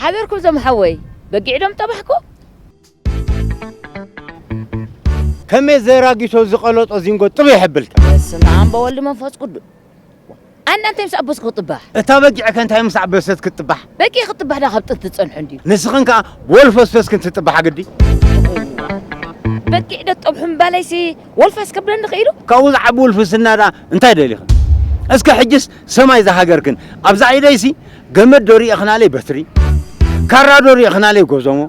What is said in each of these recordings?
ሓበርኩም ዞም ሓወይ፣ በጊዕ ዶም ጠባሕኩ? ከመይ ዘራጊቶ ዝቐለጦ ዚንጎ ጥብ ይሕብልካ። በስመ ኣብ ወወልድ መንፈስ ቅዱስ። ኣንዳ እንታይ ምስ ኣበስኩ ክጥባሕ? እታ በጊዕ ከ እንታይ ምስ ኣበሰት ክትጥባሕ? በጊዕ ክትጥባሕ ዳ ካብ ጥንቲ ዝጸንሑ እንድዩ። ንስኽን ከኣ ብወልፈስፈስክን ትጥባሓ ግዲ። በጊዕ ዶ ትጠብሑ እምባለይሲ ወልፋስ ከብለኒ ኽኢሉ? ካብኡ ዝዓቢ ውልፍስና ዳ እንታይ ደሊኽን? እስከ ሕጅስ ሰማይ ዝሃገርክን ኣብዛ ኢደይሲ ገመድ ዶ ሪእኽናለይ በትሪ፣ ካራ ዶ ሪእኽናለይ ጎዞሞ፣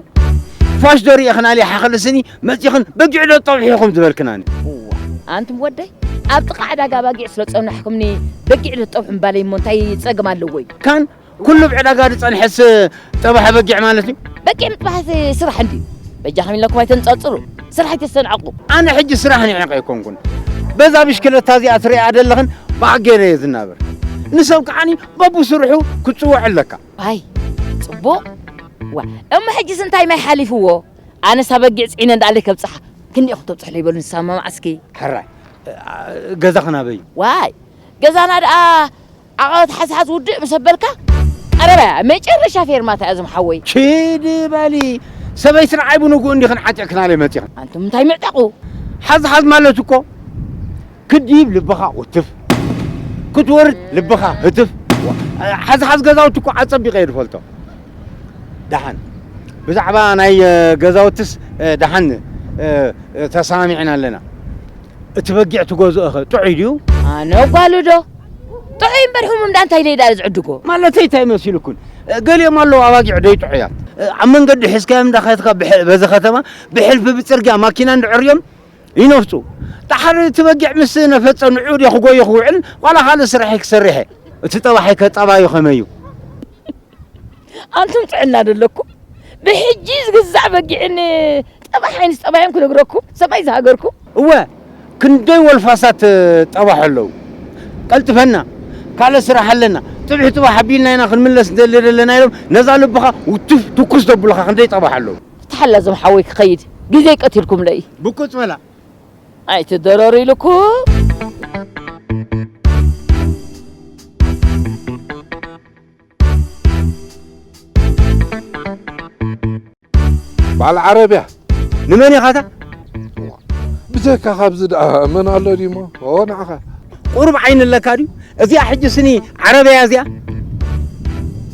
ፋሽ ዶ ሪእኽናለይ ሓኽሊ ስኒ መጺኽን በጊዕ ዶ ጠብሒኹም ዝበልክናኒ። እዋ፣ ኣንቱም ወደይ ኣብ ጥቓ ዕዳጋ ባጊዕ ስለ ጸናሕኩምኒ በጊዕ ዶ ትጠብሑ እምባለይ እሞ እንታይ ጸገም ኣለዎ እዩ? ካን ኩሉ ብዕዳጋ ዝጸንሐስ ጠባሒ በጊዕ ማለት እዩ። በጊዕ ምጥባሕስ ስራሕ እንድዩ። በጃኹም ኢለኩም ኣይተንጸጽሩ። ስራሕ ኣይተስተንዕቑ። ኣነ ሕጂ ስራሕ ንዒቐ ኣይኮንኩን። በዛ ብሽክለታ እዚኣ ትሪኣ ዘለኽን ብኣገረ እየ ዝናበር። ንሰብ ከዓኒ በብስርሑ ክትጽውዕ ኣለካ። ኣይ ጽቡቕ። ዋ እሞ ሕጂስ እንታይ ማይ ሓሊፍዎ? ኣነስ ኣበጊዕ ጽዒነ እንዳኣለይ ከብጽሓ ክንዲ ኢኹም ተብጽሕለይ በሉ ንሳማ መዓስኪ። ሕራይ ገዛኽን ኣበይ እዩ? ዋይ ገዛና ደኣ ዓቐበት ሓዝሓዝ ውድእ ምስ ኣበልካ ቀረባ እያ መጨረሻ ፌርማታ እያ እዞም ሓወይ። ኪዲ በሊ ሰበይቲ ንዓይ ብንግኡ እንዲኽን ዓጢቕክናለይ መፂኽን። ኣንቱም እንታይ ምዕጠቑ? ሓዝሓዝ ማለት እኮ ክትድይብ ልብኻ ውትፍ፣ ክትወርድ ልብኻ ህትፍ። ሓዝሓዝ ገዛውቲ እኮ ኣጸቢቐ እየ ዝፈልጦ። ደሓን ብዛዕባ ናይ ገዛውትስ ደሓን ተሰማሚዕና ኣለና። እቲ በጊዕ ትገዝኦኸ ጥዑይ ድዩ? ኣነ ጓሉ ዶ ጥዑይ እምበር ሕሙም ዳ እንታይ ኢለ ዳ ዝዕድጎ? ማለተይ እንታይ መሲልኩን? ገሊኦም ኣለዉ ኣባጊዕ ደይጥዑያት ኣብ መንገዲ ሒዝካዮም እንዳኸድካ በዚ ከተማ ብሕልፊ ብፅርግያ ማኪና እንድዕርዮም ይነፍፁ። ዳሓር እቲ በጊዕ ምስ ነፈፀ ንዑ ድየ ክጎዮ ክውዕል ዋላ ካልእ ስራሐይ ክሰርሐ እቲ ጠባሐይ ከ ጠባዩ ከመይ እዩ? ኣንቱም ጥዕና ደለኩም ብሕጂ ዝግዛዕ በጊዕን ጠባሓይንስ ጠባዮም ክነግረኩም ሰማይ ዝሃገርኩም። እወ ክንደይ ወልፋሳት ጠባሑ ኣለዉ። ቀልጥፈና ካልእ ስራሕ ኣለና ጥብሒ ጥባሕ ኣቢልና ኢና ክንምለስ ንደሊ ዘለና ኢሎም ነዛ ልብኻ ውትፍ ትኩስ ዘብሉኻ ክንደይ ጠባሑ ኣለዉ። ፍትሓላ እዞም ሓወይ ክኸይድ ግዜ ቀቲልኩምለይ። ብቁፅ በላ ኣይትደረሩ ኢልኩም። በዓል ዓረብያ ንመን ኢኻታ? ብጀካ ካብዚ ደኣ መን ኣሎ ድሞ? ኦ ንዓኻ ቁሩብ ዓይኒ ኣለካ ድዩ? እዚኣ ሕጂ ስኒ ዓረብያ እዚኣ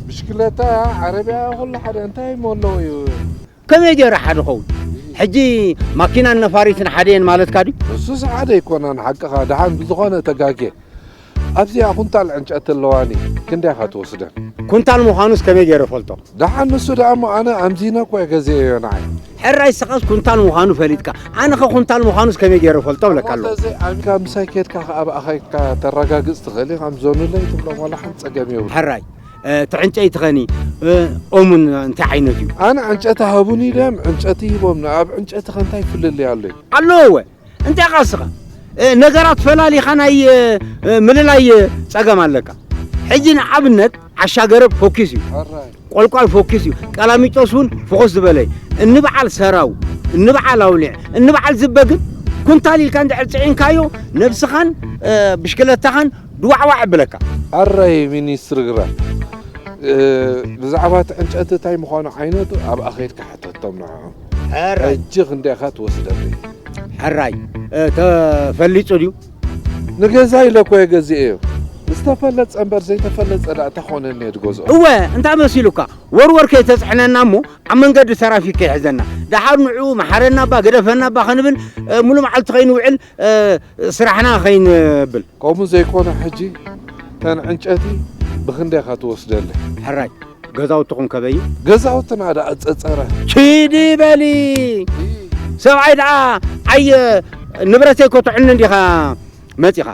ብሽክለታ ዓረብያ ኩሉ ሓደ እንታይ እሞ ኣለዎ እዩ? ከመይ ገይረ ሓደ ኸውን? ሕጂ ማኪናን ነፋሪትን ሓደ እየን ማለትካ ድዩ? ንሱስ ሓደ ኣይኮነን ሓቅኻ። ደሓን ብዝኾነ ተጋግየ። ኣብዚኣ ኩንታል ዕንጨቲ ኣለዋኒ ክንደይ ኢኻ ትወስደን? ኩንታል ምዃኑስ ከመይ ገይረ እፈልጦ? ደሓን ንሱ ደኣ እሞ ኣነ ኣምዚነ እኮ እየ ገዚኤዮ ንዓይ። ሕራይ ንስኻስ ኩንታል ምዃኑ ፈሊጥካ ኣነኸ ኩንታል ምዃኑስ ከመይ ገይረ እፈልጦ እብለካ ኣለኹ። እሞ ተዘይኣሚንካ ምሳይ ኬድካ ከኣ ብኣኻ ኢድካ ተረጋግጽ ትኽእል ኢኻ። ኣምዘኑለይ ትብሎም ዋላ ሓንቲ ጸገም የብሉን። ሕራይ እቲ ዕንጨይትኸኒ ኦሙን እንታይ ዓይነት እዩ? ኣነ ዕንጨቲ ሃቡኒ ኢለዮም ዕንጨቲ ሂቦምኒ። ኣብ ዕንጨቲኸ እንታይ ፍልልይ ኣሎ እዩ? ኣለዎ እወ። እንታይ ኢኻ ንስኻ ነገራት ፈላሊኻ ናይ ምልላይ ጸገም ኣለካ። ሕጂ ንኣብነት ዓሻ ገረብ ፎኪስ እዩ፣ ቆልቋል ፎኪስ እዩ፣ ቀላሚጦስ እውን ፍኹስ ዝበለ እዩ። እኒ በዓል ሰራው፣ እኒ በዓል ኣውሊዕ፣ እኒ በዓል ዝበ ግን ኩንታል ኢልካ እንድሕር ጽዒንካዮ ነብስኻን ብሽክለታኻን ድዋዕዋዕ የብለካ። ኣራይ ሚኒስትሪ ግራት ብዛዕባ እቲ ዕንጨቲ እንታይ ምዃኑ ዓይነቱ ኣብኣ ከይድካ ሕተቶም ንዕኦም። ሕራይ ሕጂ ክንደይ ኢኻ ትወስደለይ? ሕራይ ተፈሊጹ ድዩ? ንገዛ ኢለ እኮ እየ ገዚኤዮ። ዝተፈለጸ እምበር ዘይተፈለጸ ደኣ እንታይ ኮነኒ እየ ዝገዝኦ? እወ እንታይ መሲሉካ? ወርወር ከይተጽዕነና እሞ ኣብ መንገዲ ተራፊክ ከይሕዘና። ደሓር ንዕኡ መሓረና እባ ግደፈና እባ ክንብል ሙሉ መዓልቲ ከይንውዕል ስራሕና ከይንብል። ከምኡ ዘይኮነ ሕጂ ተን ዕንጨቲ ብኽንደይ ኢኻ ትወስደለይ? ሕራይ ገዛውትኹም ከበይ እዩ? ገዛውትና ደኣ ጸጸረ። ኪዲ በሊ ሰብኣይ ደኣ ኣየ ንብረተይ ኮትዕኒ እንዲኻ መጺኻ።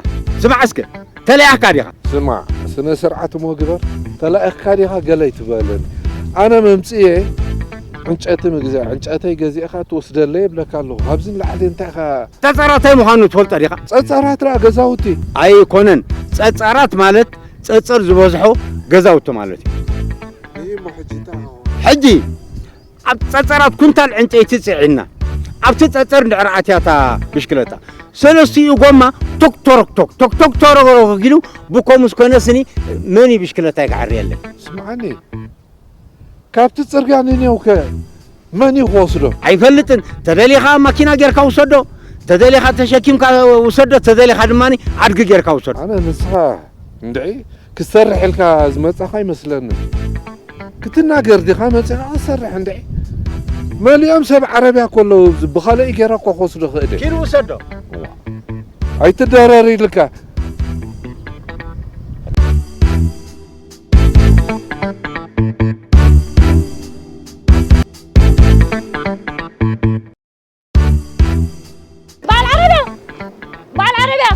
ስማዕ እስከ ተለያኽካ ዲኻ? ስማዕ ስነ ስርዓት እሞ ግበር። ተላኢኽካ ዲኻ ገለ ኣይትበለኒ። ኣነ መምጽኤ ዕንጨቲ ምግዛእ ዕንጨተይ ገዚእኻ ትወስደለይ እብለካ ኣለኹ። ካብዚ ንላዕሊ እንታይ ኢኻ? ጸጸራታይ ምዃኑ ትፈልጦ ዲኻ? ጸጸራት ደኣ ገዛውቲ። ኣይኮነን። ጸጸራት ማለት ጸጸር ዝበዝሖ ገዛውቲ ማለት እዩ። ሕጂ ኣብ ጸጸራት ኩንታል ዕንጨይቲ ጽዒንና ኣብቲ ጸጸር እንድሕር ኣትያ እታ ብሽክለታ ሰለስቲኡ ጎማ ቶክ ቶሮክ ቶክ ቶክ ቶክ ቶሮክ ኢሉ ብኮ ምስ ኮነ ስኒ መን እዩ ብሽክለታይ ክዓርየለይ? ስምዓኒ፣ ካብቲ ጽርግያ ንኔው ከ መን እዩ ክወስዶ? ኣይፈልጥን። ተደሊኻ ማኪና ጌርካ ውሰዶ፣ ተደሊኻ ተሸኪምካ ውሰዶ፣ ተደሊኻ ድማ ኣድጊ ጌርካ ውሰዶ። ኣነ ንስኻ እንድዒ ክሰርሕ ኢልካ ዝመጻኻ ኣይመስለንን። ክትናገር ዲኻ መጺኻ ክትሰርሕ እንድዒ? መሊኦም ሰብ ዓረብያ ከለዉ ብኻልእ ጌረ እኮ ክወስዶ ክእደ። ኪድ ውሰዶ። ኣይትደረር ኢልካ። በዓል ዓረብያ! በዓል ዓረብያ!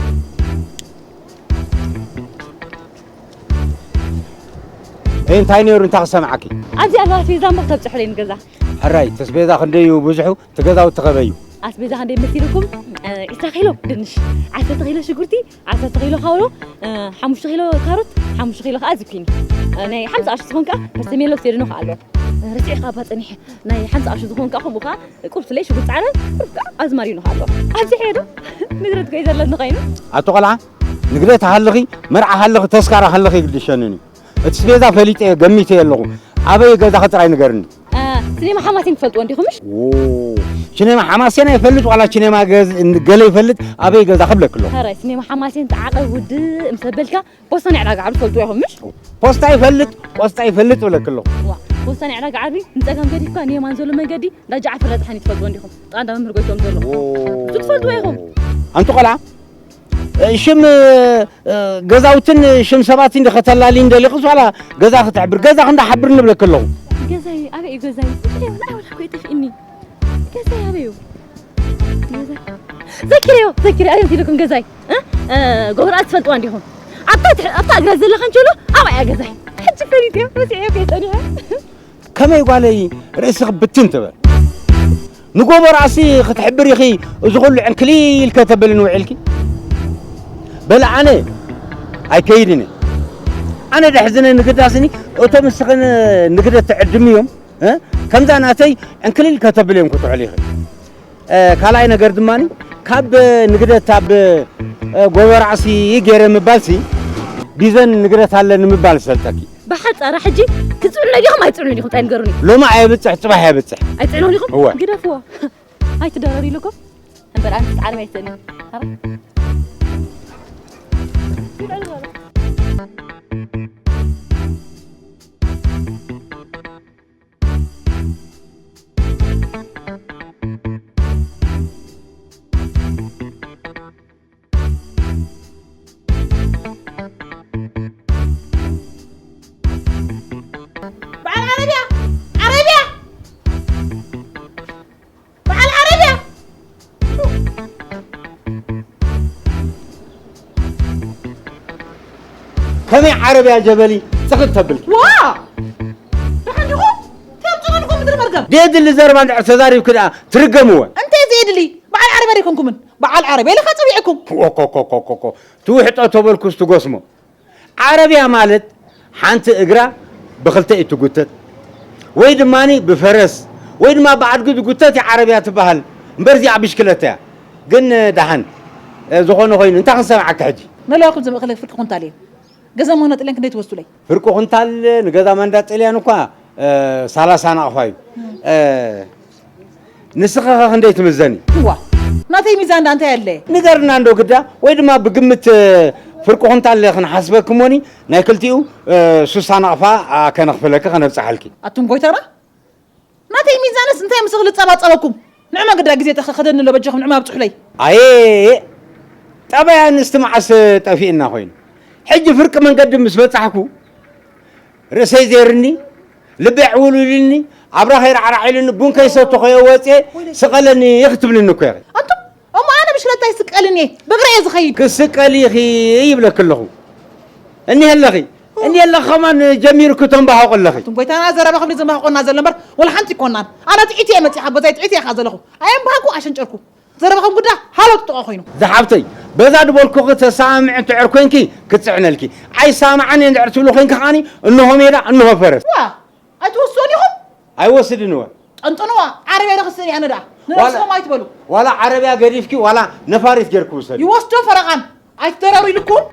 እይ፣ እንታይ ነይሩ? እንታይ ክሰምዓኪ? ኣብዚ ኣለዋ ኣስቤዛ እሞ ክተብፅሑለይ ንገዛ። ሕራይ፣ እቲ ኣስቤዛ ክንደይ እዩ ብዙሑ? እቲ ገዛውቲ ከበይ እዩ? ኣስቤዛ ክንደይ መሲልኩም? እ፣ ዒስራ ኪሎ ድንሽ፣ ዓሰርተ ኪሎ ሽጉርቲ፣ ዓሰርተ ኪሎ ካውሎ፣ እ፣ ሓሙሽተ ኪሎ ካሮት፣ ሓሙሽተ ኪሎ ከዓ ዙኪኒ። እ፣ ናይ ሓምሳ ቅርሺ ዝኸውን ከዓ ፐርሰሜሎ ስቴድኖ ከዓ ኣሎ። እ፣ ረሲዐ ከዓ እባ ፀኒሐ። ናይ ሓምሳ ቅርሺ ዝኸውን ከዓ ከምኡ ከዓ ቁርሲ ለይ ሽጉጥ ጻዕዳ፣ ቁርሲ ከዓ ኣዝማሪኖ ኣሎ። ኣብዚ ሕየ ዶ ንግደት ጎይ ዘለኒ ኮይኑ። ኣቶ ቆልዓ፣ ንግደት ሃለኺ፣ መርዓ ሃለኺ፣ ተስካራ ሃለኺ ግድሸንን እዩ። እቲ ስቤዛ ፈሊጠ ገሚተ ኣለኹ። ኣበይ ገዛኺ ጥራይ ንገርኒ። እ፣ ሲኔማ ሓማሴን ትፈልጥዎ እንዲኹም ምሽ? ዎ፣ ሲኔማ ሓማሴን ኣይፈልጥ ዋላ ሲኔማ ገዝ-፣ ገለ ይፈልጥ፣ ኣበይ ገዛ ክብለክ ኣለኹ። ኸረ፣ ሲኔማ ሓማሴን ተዓቐብ ውድእ ምስ ኣበልካ ፖስታ ናይ ዕዳጋ ዓርቢ ትፈልጥዎ ኢኹም ምሽ? ፖስታ ይፈልጥ፣ ቆስጣ ይፈልጥ ብለክ ኣለኹ። ዋ፣ ፖስታ ናይ ዕዳጋ ዓርቢ ንጸጋም ገዲፍካ ንየማን ዘሎ መንገዲ እንዳ ጃዕፈር ረጥሓኒ ትፈልጥዎ እንዲኹም? ጥቓ እንዳ መምህር ጎይቶም ዘሎ። ዎ። እሱ ትፈልጥዎ ኢኹም? ኣንቱ ቆልዓ፣ እ፣ ሽም፣ እ፣ እ፣ ገዛውትን ሽም ሰባትን ዲኸ ተላልይን ደሊኽስ ዋላ ገዛ ክትሕብር? ገዛ ክንዳ ሓብር ንብለክ ኣለኹ። ገዛይ ኣበይ እዩ ገዛይ? እንታይ ወላ እኮ የጠፍእኒ። ገዛይ ኣበይ እዩ? ገዛይ። ዘኪረዮ፣ ዘኪረዮ፣ ኣበይ ኢልኩም ገዛይ? እ? እ፣ ጎቦ ርኣሲ ትፈልጥዋ እንዲኹም? ኣብታ ትሕ-፣ ኣብታ እግራ ዘላ ካንቸሎ፣ ኣብኣ እያ ገዛይ። ሕጂ ፈሊጠዮ፣ ረሲዐዮ ከይጸኒሐ። ከመይ ጓለይ ርእስኺ ብትን ትበል? ንጎቦ ርኣሲ ክትሕብር ኢኺ፣ እዚ ኩሉ ዕንክሊል ከተብልን ውዒልኪ? በለ ኣነ ኣይከይድን እየ። ኣነ ደሕዝነ ንግዳስኒ፣ እቶም ንስኽን ንግደት ትዕድምዮም፣ እ? ከምዛ ናተይ ዕንክሊል ከተብል እዮም ክትውዕል ኢኺ። እ፣ ካልኣይ ነገር ድማኒ፣ ካብ ንግደት ኣብ፣ እ፣ ጎቦ ራዕሲ ገይረ ምባልሲ፣ ቢዘን ንግደት ኣለኒ ምባል ዝሰልጠኪ። ብሓጻራ ሕጂ ትጽዕኑ ዲኹም ኣይትጽዕኑ ዲኹም? ታይ ንገሩኒ። ሎሚ ኣየብጽሕ፣ ጽባሕ የብጽሕ። ኣይትጽዕኑ ዲኹም? እወ። ግደፍዎ። ኣይትደረሩ ኢሉኩም። እምበር ኣንስ ዓለም ኣይትእኒ። ኣረ። በዓል ዓረብያ! ዓረብያ! በዓል ዓረብያ! ከመይ ዓረብያ ጀበሊ ጽኽት ተብል? ዋ! ደሓን ዲኹም? ተምጽኡ ዲኹም ምድሪ መርገም? ደየድሊ ዘረባ እንድሕር ተዛሪብኪ ደኣ ትርገሚ እወ። እንታይ ዘየድሊ? በዓል ዓረብያ ደይኮንኩምን? በዓል ዓረብያ ኢልካ ጸዊዕኩም። ኮኮኮኮኮኮ። ትውሕጦ ተበልኩስ ትጎስሞ። ዓረብያ ማለት ሓንቲ እግራ ብኽልተ እትጉተት ወይ ድማኒ ብፈረስ ወይ ድማ ብኣድጊ ዝጉተት እያ ዓረብያ ትበሃል። እምበር እዚኣ ብሽክለታ እያ። ግን ደሓን፣ እ፣ ዝኾነ ኮይኑ እንታይ ክንሰምዓካ ሕጂ? መለዋኩም ዘምእክለ ፍርቂ ኩንታል እየ። ገዛ መሆነ ጥለን ክንደይ ትወስዱለይ? ፍርቂ ኩንታል ንገዛ ማንዳ ጥልያን እኳ፣ እ፣ ሰላሳ ናቕፋ እዩ። እ፣ ንስኻ ኸ ክንደይ ትምዘኒ? እዋ፣ ናተይ ሚዛን ዳ እንታይ ኣለ? ንገርና እንዶ ግዳ፣ ወይ ድማ ብግምት፣ እ፣ ፍርቂ ኩንታል ክንሓስበኪ እሞኒ፣ ናይ ክልቲኡ፣ እ፣ ሱሳ ናቕፋ፣ ኣ፣ ከነኽፍለኪ ከነብጽሓልኪ። ኣቱም ጎይታና፣ ናተይ ሚዛንስ እንታይ ምስ ልጸባጸበኩም? ንዕማ ግዳ ግዜ ተኸኸደኒ ኣሎ፣ በጃኹም ንዕማ ኣብጽሑለይ። ኣየ፣ ጠባይ ኣንስቲ መዓስ ጠፊእና ኮይኑ? ሕጂ ፍርቂ መንገዲ ምስ በጻሕኩ፣ ርእሰይ ዜርኒ፣ ልበይ ዕውል ኢሉኒ፣ ኣብራኸይ ራዕራዕ ኢሉኒ፣ ቡን ከይሰተኹ እየ ወፅየ፣ ስቐለኒ ክትብልኒ እኮ ኢኺ። ኣንቱም፣ እሞ ኣነ ብሽክለታ ይስቀልን እየ፣ ብእግረ እየ ዝኸይድ። ክስቀል ኢኺ ይብለኪ ኣለኹ። እኒሀ ኣለኺ፣ እኒሀ ኣለኺ፣ ከማን ጀሚርኪ ተንባህቑ ኣለኺ። ኣቱም ጎይታና፣ ዘረባኹም እዩ ዘንባህቆና ዘሎ እምበር፣ ወላ ሓንቲ ይኮናን። ኣነ ጥዒት እየ መፂእ፣ ካብ ገዛይ ጥዒት እየ ከኣ ዘለኹ። ኣየንባህኩ፣ ኣሸንጨርኩ። ዘረባኹም ግዳ ሃሎ ጥጥቖ ኮይኑ። ዝሓብተይ፣ በዛ ድበልኩኺ ተሰማምዒ እንድሕር ኮይንኪ ክትፅዕነልኪ፣ ኣይሰማማዕን እየ እንድሕር ትብሊ ኮይንኪ ከዓኒ እንሆ ሜዳ፣ እንሆ ፈረስ። ዋ፣ ኣይትወስዱን ኢኹም? ኣይወስድን እወ። ጠንጥንዋ፣ ዓረብያ ዶ ክስእን እየ ኣነ ደኣ? ንነብስኹም ዋላ፣ ኣይትበሉ። ዋላ ዓረብያ ገዲፍኪ፣ ዋላ ነፋሪት ጌርኪ ውሰዲ። ይወስዶ ፈረቓን። ኣይትደራሩ ኢልኩም።